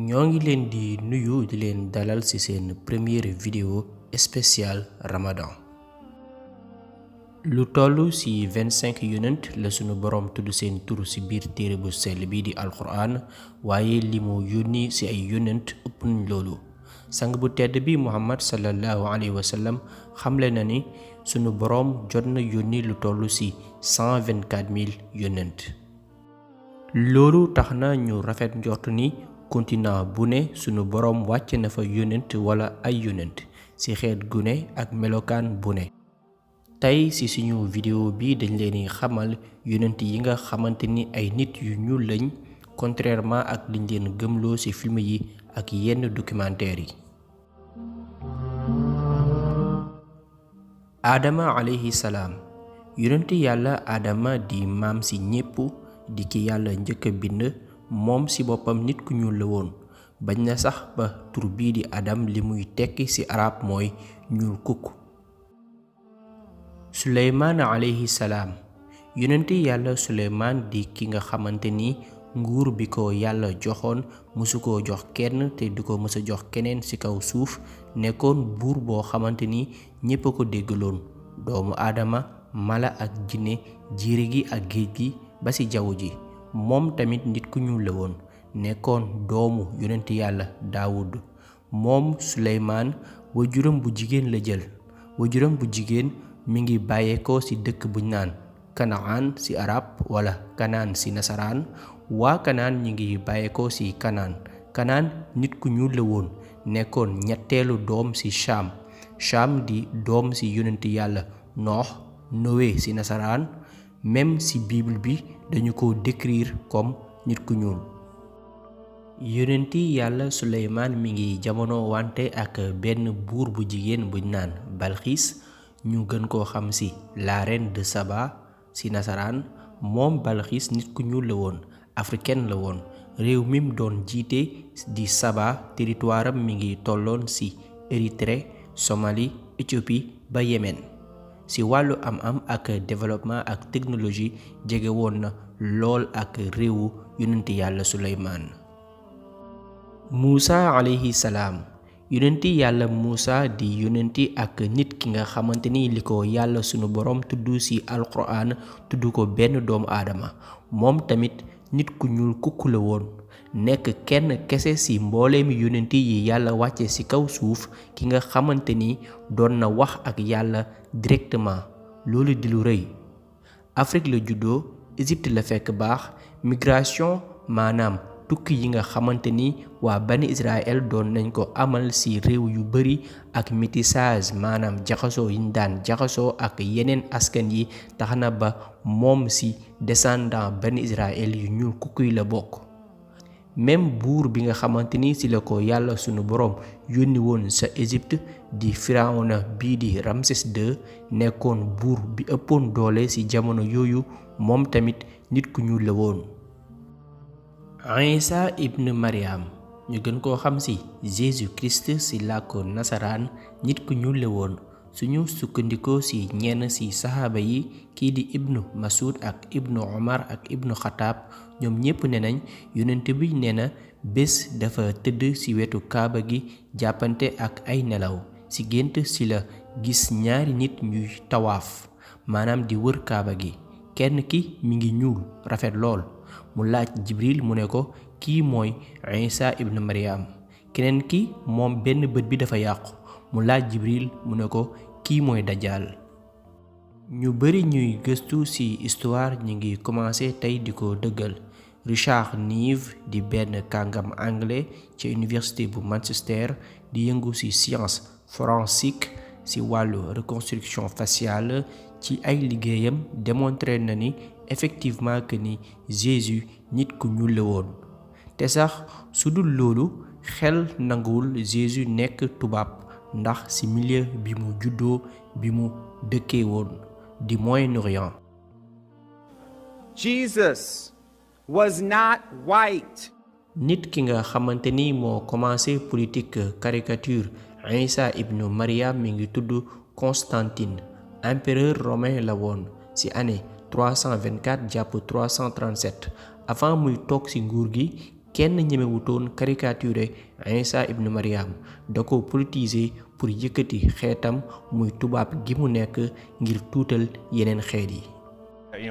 ñoo ngi leen di nuyu di leen dalal ci seen première vidéo spéciale Ramadan. lu toll ci 25 yonent la sunu boroom tudd seen tur ci biir téere bu sell bi di alquran, waaye li mu yónni ci ay yonent ëpp nañ loolu. sang bu tedd bi Muhammad sallallahu alayhi wa sallam xamle na ni sunu boroom jot na yónni lu toll ci 124 000 yonent. loolu tax na ñu rafet njort ni continent bu ne sunu boroom wàcc na fa yonent wala ay yonent ci xeet gu ne ak melokaan bu ne. tey ci suñu vidéo bi dañ leen di xamal yonent yi nga xamante ni ay nit yu ñuul lañ, contrairement ak liñ leen gëmloo ci film yi ak yenn documentaire yi. Adama alayhi salaam. yonent yàlla Adama di maam ci ñépp, di ki yàlla njëkk a bind, moom ci boppam nit ku ñuul la woon. bañ na sax ba tur bii di Adam li muy tekki ci arab mooy ñuul kukk. Suleymaan alayhi salaam. yonent yàlla Suleymaan di ki nga xamante ni nguur bi ko yàlla joxoon mësu koo jox kenn te du ko mësa jox keneen ci kaw suuf, nekkoon buur boo xamante ni ñépp a ko déggaloon, doomu aadama, mala ak jinne, jiire gi ak géej gi ba ci jaww ji. moom tamit nit ku ñuul la woon, nekkoon doomu yonent yàlla Daawud. moom Suleymaan wajuram bu jigéen la jël. wajuram bu jigéen mi ngi bàyyeekoo ci dëkk buñ naan Kanaan ci arab wala Kanaan ci nasaraan. waa Kanaan ñi ngi bàyyeekoo ci Kanaan nit ku ñuul la woon, nekkoon ñetteelu doom ci Cham di doom ci yonent yàlla Noox, Noé ci nasaraan. même ci bible bi dañu ko décrire comme nit ku ñuul. yonenti yàlla Suleymaan mi ngi jamono wante ak benn buur bu jigéen buñ naan Balxiis, ñu gën koo xam ci la reine de Saba ci nasaraan. moom Balxiis nit ku ñuul la woon, africaine la woon. réew mim doon jiite di Saba territoire am mi ngi tolloon ci Érythrée, Somalie, Éthiopie ba Yémen. ci wàllu am-am ak développement ak technologie jege woon na lool ak réewu yonenti yàlla Suleymaan. Muusa alayhi salaam. yonenti yàlla Muusa di yonenti ak nit ki nga xamante ni li ko yàlla sunu boroom tudd ci alquran tudd ko benn doomu aadama. moom tamit nit ku ñuul kukk la woon, nekk kenn kese ci mbooleemi yonenti yi yàlla wàcce ci kaw suuf, ki nga xamante ni doon na wax ak yàlla directement. loolu di lu rëy. Afrique la juddoo, Égypte la fekk baax. migration maanaam tukki yi nga xamante ni waa bani Israël doon nañ ko amal ci réew yu bari, ak métissage maanaam jaxasoo yiñ daan jaxasoo ak yeneen askan yi, tax na ba moom ci descendant bani Israël yu ñuul kukk yi la bokk. même buur bi nga xamante ni ci la ko yàlla sunu boroom yónni woon sa Égypte di Firawna bii di Ramsès II, nekkoon buur bi ëppoon doole ci jamono yooyu, moom tamit nit ku ñuul la woon. Isa ibn Maryam, ñu gën koo xam ci Jésus Christ ci làkku nasaraan, nit ku ñuul la woon. suñu sukkandikoo ci ñenn ci saxaaba yi, kii di ibnu Masud ak ibnu Omar ak ibnu Xataab, ñoom ñépp ne nañ yonent bi nee na bés dafa tëdd ci wetu kaaba gi jàppante ak ay nelaw. ci gént ci la gis ñaari nit ñuy tawaaf, maanaam di wër kaaba gi. kenn ki mi ngi ñuul rafet lool. mu laaj Jibril mu ne ko kii mooy Isa ibn Maryam. keneen ki moom benn bët bi dafa yàqu. mu laaj Jibril mu ne ko kii mooy Dajjal. ñu bari ñuy gëstu ci histoire ñi ngi commencé tey di ko dëggal. Richard Neve di benn kàngam anglais ci université bu Manchester, di yëngu ci science forensique ci wàllu reconstruction faciale, ci ay liggéeyam démontré na ni effectivement que ni Jésus nit ku ñuul la woon. te sax su dul loolu, xel nanguwul Jésus nekk tubaab, ndax ci milieu bi mu juddoo, bi mu dëkkee woon di Moyen-Orient. Jesus was not white. nit ki nga xamante ni moo commencé politique caricature Isa ibnu Maryam mi ngi tudd Constantine, empereur romain la woon ci année 324 jàpp 337 avant muy toog ci nguur gi. kenn ñemewutoon caricaturer Isa ibn Maryam da ko politiser pour yëkkati xeetam muy tubaab gi mu nekk ngir tuutal yeneen xeet yi.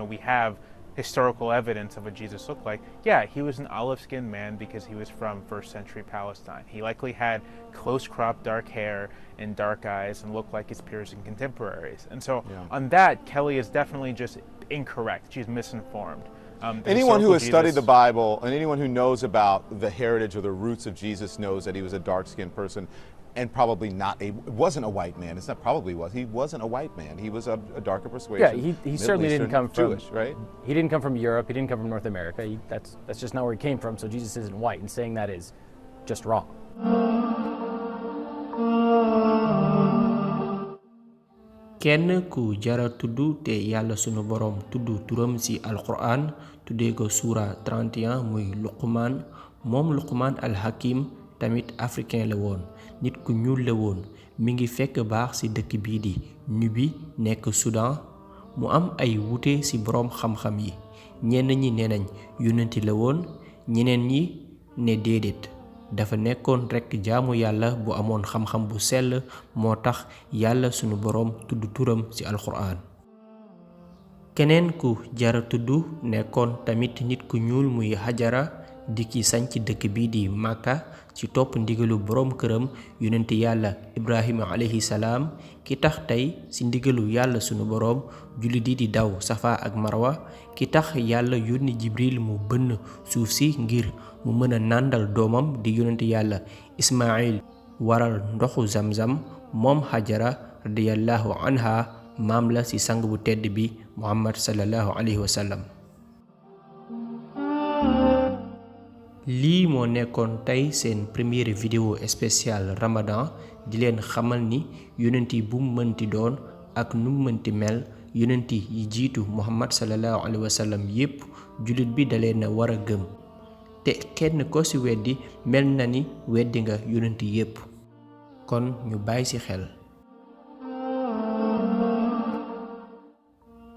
We have historical evidence of what Jesus looked like. Yeah, he was an olive-skinned man because he was from first century Palestine. He likely had close-cropped dark hair and dark eyes and looked like his peers and contemporaries. And so on that, Kelly is definitely just incorrect. She's misinformed. Anyone who has studied the Bible and anyone who knows about the heritage or the roots of Jesus knows that he was a dark-skinned person and probably wasn't a white man. It's not probably was. He wasn't a white man. He was a darker persuasion. Yeah, he certainly didn't come from Jewish, right? He didn't come from Europe. He didn't come from North America. That's just not where he came from. So Jesus isn't white, and saying that is just wrong. kenn ku jara tudd te yàlla sunu borom tudd turam ci alquran tuddee ko suura 31 muy Luqman moom Luqman al-Hakim tamit africain la woon nit ku ñuul la woon mi ngi fekk baax ci dëkk bii di Nubi nekk Soudan mu am ay wuute ci boroom xam-xam yi ñenn ñi nenañ yonenti la woon ñeneen ñi ne déedéet dafa nekkoon rekk jaamu yàlla bu amoon xam-xam bu sell moo tax yàlla sunu boroom tudd turam ci alxuraan keneen ku jara tudd nekkoon tamit nit ku ñuul muy Hajara di ki sañ ci dëkk bi di Makka ci topp ndigalu boroom këram yonenti yàlla Ibrahima alayhi salaam ki tax tey ci ndigalu yàlla sunu boroom jullit yi di daw Safa ak Marwa ki tax yàlla yónni Jibril mu bënn suuf si ngir mu mën a nàndal doomam di yonenti yàlla Ismaïl waral ndoxu Zamzam moom Hajara radiyallahu anha maam la ci sang bu tedd bi Muhammad sallallahu alayhi wa sallam lii moo nekkoon tey seen première vidéo spéciale Ramadan di leen xamal ni yonenti bu mu mënti doon ak nu mu mënti mel yonenti yi jiitu Muhammad sallallahu alayhi wa sallam yépp jullit bi da leen a war a gëm te kenn ko ci weddi mel na ni weddi nga yonenti yépp kon ñu bàyyi ci xel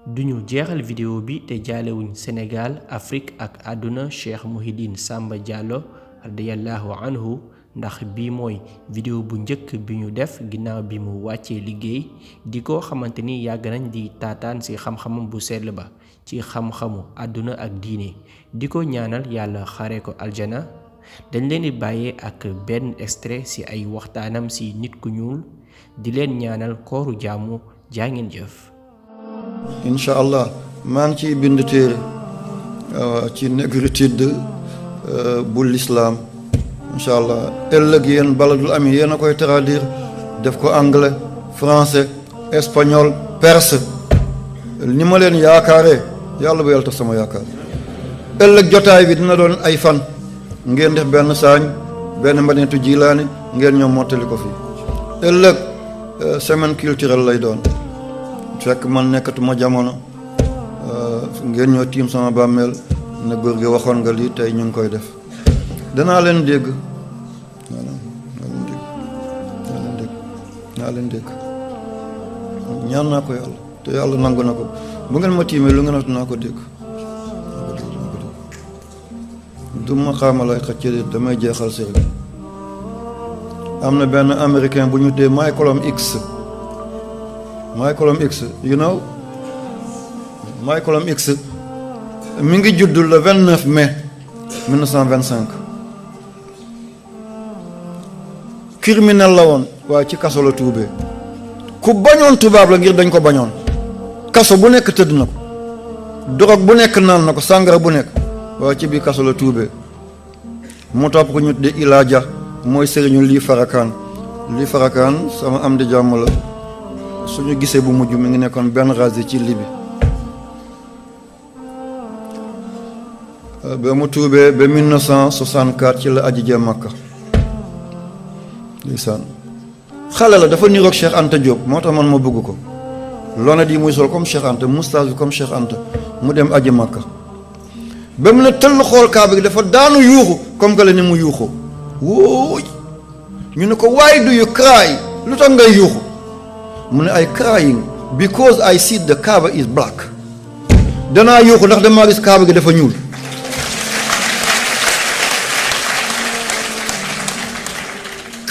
duñu jeexal vidéo bi te jaalewuñ Sénégal Afrique ak àdduna Cheikh Mouhidine Samba Diallo radiyallahu anhu ndax bii mooy vidéo bu njëkk bi ñu def ginnaaw bi mu wàccee liggéey di ko xamante ni yàgg nañ di taataan ci xam-xamam bu sell ba ci xam-xamu àdduna ak diine di ko ñaanal yàlla xare ko aljana dañ leen di bàyyee ak benn extrait ci ay waxtaanam ci nit ku ñuul di leen ñaanal kooru jàmm jaa ngeen jëf incha allah maa ngi ciy bind téere ci négritude bu l'islam incha allah ëllëg yéen baladul ami yéen a koy traduire def ko anglais français espagnol perse ni ma leen yaakaaree yàlla bu yàlla tax sama yaakaar ëllëg jotaay bi dina doon ay fan ngeen def benn saañ benn mbaneetu jilaani ngeen ñoom mottali ko fii ëllëg semaine culturelle lay doon fekk man nekkatuma jamono ngeen ñoo tiim sama bàmmeel ne góor gi waxoon nga lii tey ñu ngi koy def danaa leen dégg naa leen dégg ñaan naa ko yàlla te yàlla nangu na ko bu ngeen ma tiimee lu ngeen wax naa ko dégg du ma xaamalay xëcc damay jeexal sëriñ am na benn américain bu ñu dee Malcolm X you know Malcolm X mi ngi judd le 29 mai 1925 criminel la woon waaye ci kaso la tuubee ku bañoon tubaab la ngir dañ ko bañoon kaso bu nekk tëdd na ko drogue bu nekk naan na ko sàngara bu nekk waaye ci biir kaso la tuubee mu topp ko ñu de Ilaaja mooy sëriñu lii Farakaan sama am di jàmm la suñu gisee bu mujj mi ngi nekkoon benn razi ci Libi ba mu tuubee ba 1964 ci la aji jee Makka ndeysaan xale la dafa niroog Cheikh Anta Diop moo tax man ma bëgg ko lonet yi muy sol comme Cheikh Anta moustache bi comme Cheikh Anta mu dem aji Makka ba mu ne tëll xool kaaba gi dafa daanu yuuxu comme que la ni mu yuuxu wóoy ñu ne ko why do you cry lu tax ngay yuuxu mu ne I crying because I see the Kaaba is black danaa yuuxu ndax damaa gis kaaba gi dafa ñuul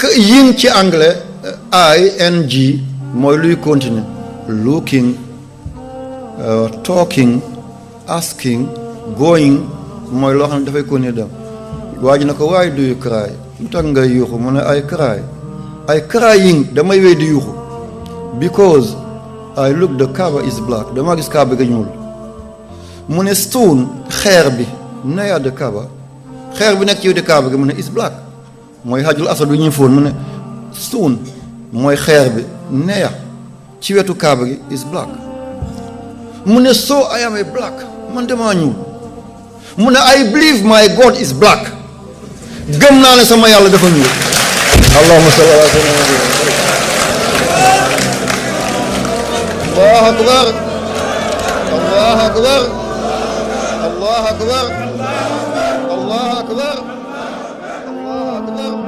yin ci anglais ing mooy luy continuer looking talking asking going mooy loo xam ne dafay continuer dem waa ji na ko why do you cry lu tax ngay yuuxu mu ne I crying damay wéy di yuuxu because I look the cover is black dama gis kaaba ga ñuul mu ne stone xeer bi near the cover xeer bi nekk ci wetu kaaba gi mu ne is black mooy hajjul asad bi ñu foon mu ne stone mooy xeer bi near ci wetu kaaba gi is black mu ne so I am a black man damaa ñuul mu ne I believe my God is black gëm naa ne sama yàlla dafa ñuul allahumma salli ala sayyidina allahu akbar allahu akbar allahu akbar allahu akbar allahu akbar